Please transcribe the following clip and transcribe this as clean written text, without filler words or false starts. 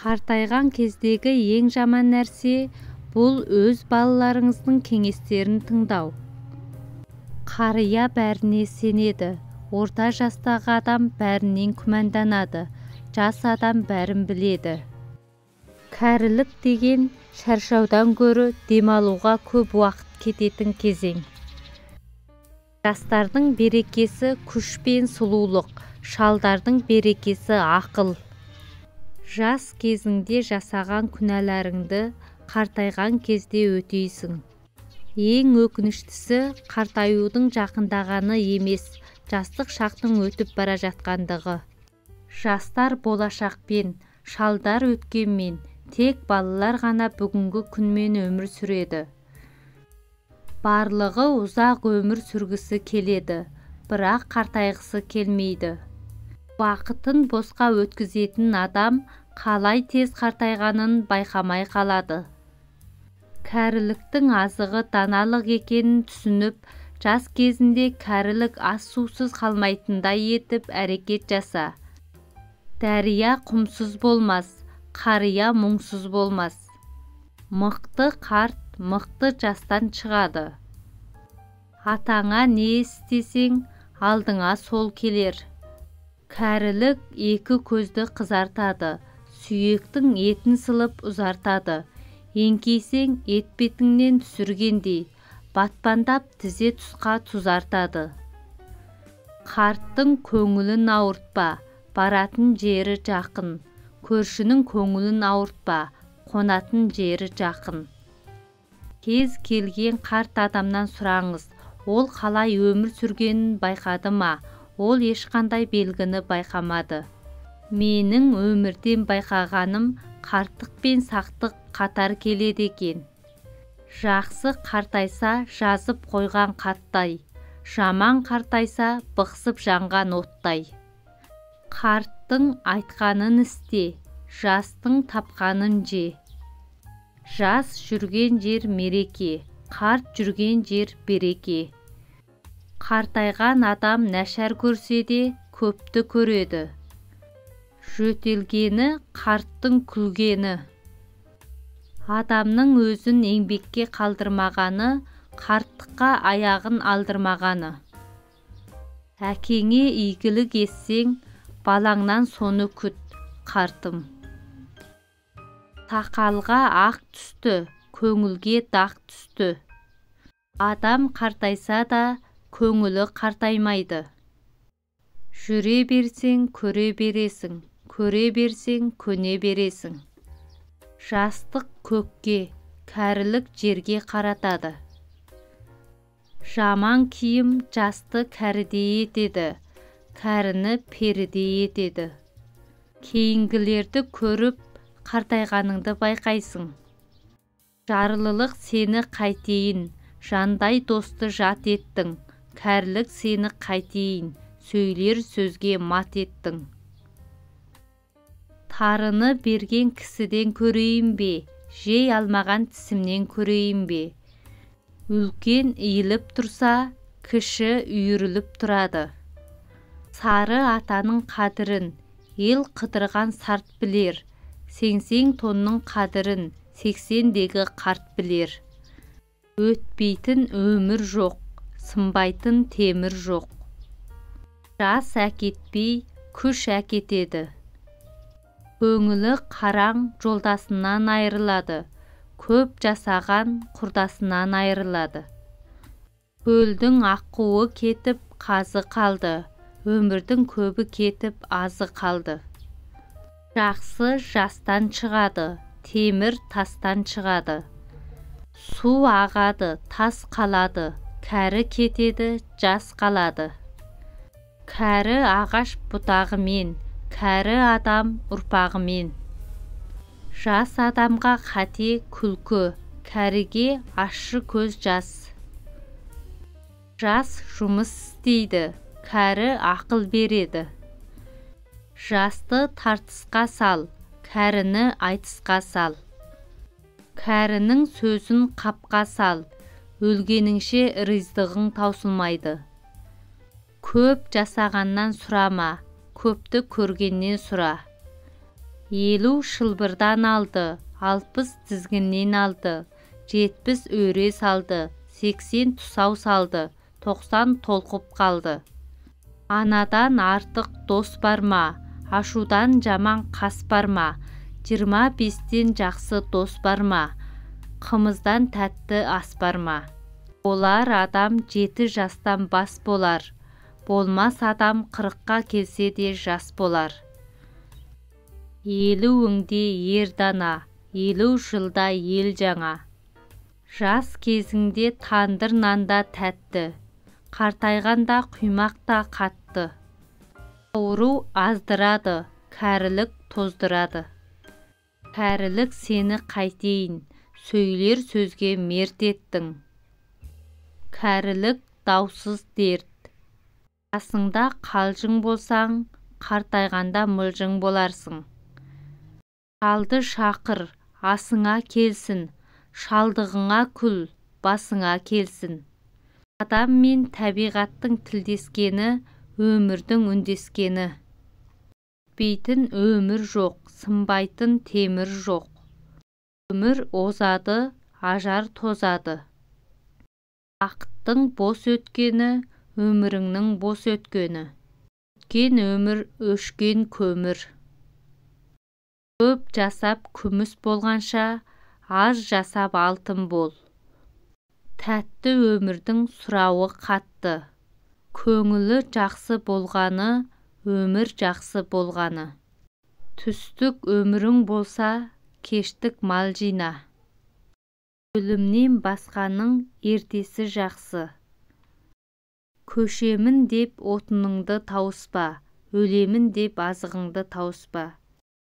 Қартайған кездегі ең жаман нәрсе бұл өз балаларыңыздың кеңестерін тыңдау. Қария бәріне сенеді, орта жастағы адам бәрінен күмәнданады, жас адам бәрін біледі. Кәрілік деген шаршаудан гөрі демалуға көп уақыт кететін кезең. Жастардың берекесі күш пен сұлулық, шалдардың берекесі ақыл. Жас кезіңде жасаған күнәларыңды қартайған кезде өтейсің. Ең өкініштісі қартаюдың жақындағаны емес, жастық шақтың өтіп бара жатқандығы. Жастар болашақпен, шалдар өткенмен, тек балалар ғана бүгінгі күнмен өмір сүреді. Барлығы ұзақ өмір сүргісі келеді, бірақ қартайғысы келмейді. Уақытын босқа өткізетін адам қалай тез қартайғанын байқамай қалады. Кәріліктің азығы даналық екенін түсініп, жас кезінде кәрілік ас-сусыз қалмайтындай етіп әрекет жаса. Дария құмсыз болмас, қария мұңсыз болмас. Мықты қарт мықты жастан шығады. Атаңа не істесең, алдыңа сол келер. Кәрілік екі көзді қызартады, сүйектің етін сылып ұзартады. Еңкейсең етпетіңнен түсіргендей, батпандап тізе тұсқа тұзартады. Қарттың көңілін ауыртпа, баратын жері жақын. Көршінің көңілін ауыртпа, қонатын жері жақын. Кез келген қарт адамнан сұраңыз, ол қалай өмір сүргенін байқады ма? Ол ешқандай белгіні байқамады. Менің өмірден байқағаным, қарттық пен сақтық қатар келеді екен. Жақсы қартайса жазып қойған қаттай, жаман қартайса бықсып жанған оттай. Қарттың айтқанын істе, жастың тапқанын же. Жас жүрген жер мереке, қарт жүрген жер береке. Қартайған адам нашар көрсе де көпті көреді. Жөтелгені қарттың күлгені. Адамның өзін еңбекке қалдырмағаны, қарттыққа аяғын алдырмағаны. Әкеңе игілік етсең, балаңнан соны күт, қартым. Сақалға ақ түсті, көңілге дақ түсті. Адам қартайса да, көңілі қартаймайды. Жүре берсең, көре бересің, көре берсең, көне бересің. Жастық көкке, кәрілік жерге қаратады. Жаман киім жасты кәрідей етеді, кәріні перідей етеді. Кейінгілерді көріп, қартайғаныңды байқайсың. Жарлылық сені қайтейін, жандай досты жат еттің, кәрілік сені қайтейін, сөйлер сөзге мат еттің. Тарыны берген кісіден көрейін бе, жей алмаған тісімнен көрейін бе. Үлкен иіліп тұрса, кіші үйіріліп тұрады. Сары атаның қадірін ел қыдырған сарт білер, сеңсең тонның қадірін 80-дегі қарт білер. Өтпейтін өмір жоқ, сынбайтын темір жоқ. Жас әкетпей, күш әкетеді. Көңілі қараң жолдасынан айырылады, көп жасаған құрдасынан айырылады. Көлдің аққуы кетіп, қазы қалды, өмірдің көбі кетіп, азы қалды. Жақсы жастан шығады, темір тастан шығады. Су ағады, тас қалады, кәрі кетеді, жас қалады. Кәрі ағаш бұтағымен, кәрі адам ұрпағымен. Жас адамға қате күлкі, кәріге ащы көз жас. Жас жұмыс істейді, кәрі ақыл береді. Жасты тартысқа сал, кәріні айтысқа сал. Кәрінің сөзін қапқа сал, өлгеніңше ырыздығың таусылмайды. Көп жасағаннан сұрама, көпті көргеннен сұра. 50 шылбырдан алды, 60 тізгіннен алды, 70 өре салды, 80 тұсау салды, 90 толқып қалды. Анадан артық дос бар ма? Ашудан жаман қас бар ма? 25-тен жақсы дос бар ма? Қымыздан тәтті ас бар ма? Болар адам 7 жастан бас болар, болмас адам 40-қа келсе де жас болар. 50-іңде ер дана, 50 жылда ел жаңа. Жас кезіңде тандыр нан да тәтті, қартайғанда құймақ та қатты. Ауру аздырады, кәрілік тоздырады. Кәрілік сені қайтейін, сөйлер сөзге мерт еттің. Кәрілік даусыз дерт. Жасыңда қалжың болсаң, қартайғанда мылжың боларсың. Шалды шақыр, асыңа келсін, шалдығыңа күл, басыңа келсін. Адам мен табиғаттың тілдескені, өмірдің үндескені. Өтпейтін өмір жоқ, сынбайтын темір жоқ. Өмір озады, ажар тозады. Бақыттың бос өткені, өміріңнің бос өткені. Өткен өмір, өшкен көмір. Көп жасап күміс болғанша, аз жасап алтын бол. Тәтті өмірдің сұрауы қатты. Көңілі жақсы болғаны, өмір жақсы болғаны. Түстік өмірің болса, кештік мал жина. Өлімнен басқаның ертесі жақсы. Көшемін деп отыныңды тауыспа, өлемін деп азығыңды тауыспа.